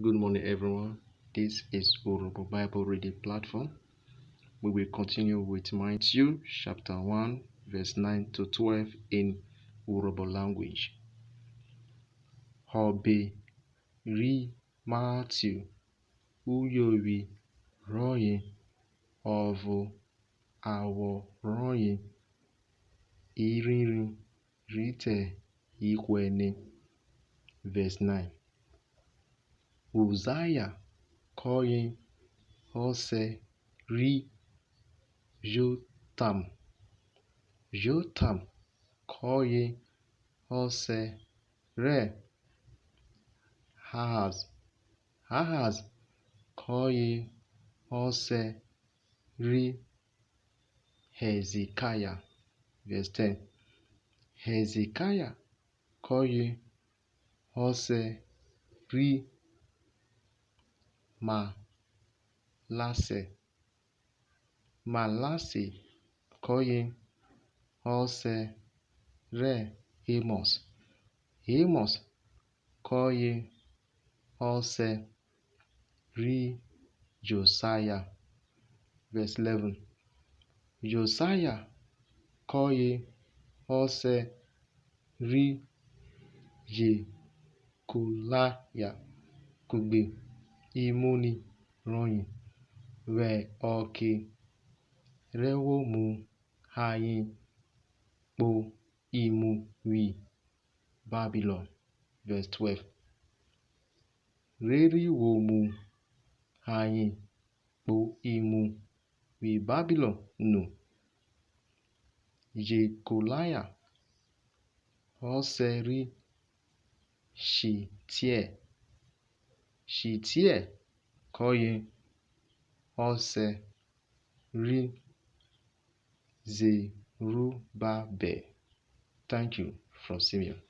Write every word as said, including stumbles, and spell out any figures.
Good morning, everyone. This is Urhobo Bible Reading Platform. We will continue with Matthew chapter one, verse nine to twelve in Urhobo language. Ọbe ri Matthew, uyovwi rọye ọvo, awọ rọye irhirin rhi te ihwe ẹne. Verse nine. Uzaya kọye ọsẹ ri Jotam, Jotam kọye ọsẹ rẹ Ahaz, Ahaz kọye ọsẹ ri Hẹzikaya. Verse ten. Hẹzikaya kọye ọsẹ ri Manase, Manase kọye ọsẹ rẹ Emọs, Emọs kọye ọsẹ ri Josaya. Verse eleven. Josaya kọye ọsẹ ri Jekolaya kugbe imoni rọye, vwẹ ọke rẹ vwo mu ayen kpo imu vwi Babilọn. Verse twelve. Rere wo mu ayen kpo imu vwi Babilọn nu, Jekolaya ọsẹ ri Shitiẹl, Shitiẹl kọye ọsẹ ri Zerubabẹl. Thank you, from Simeon.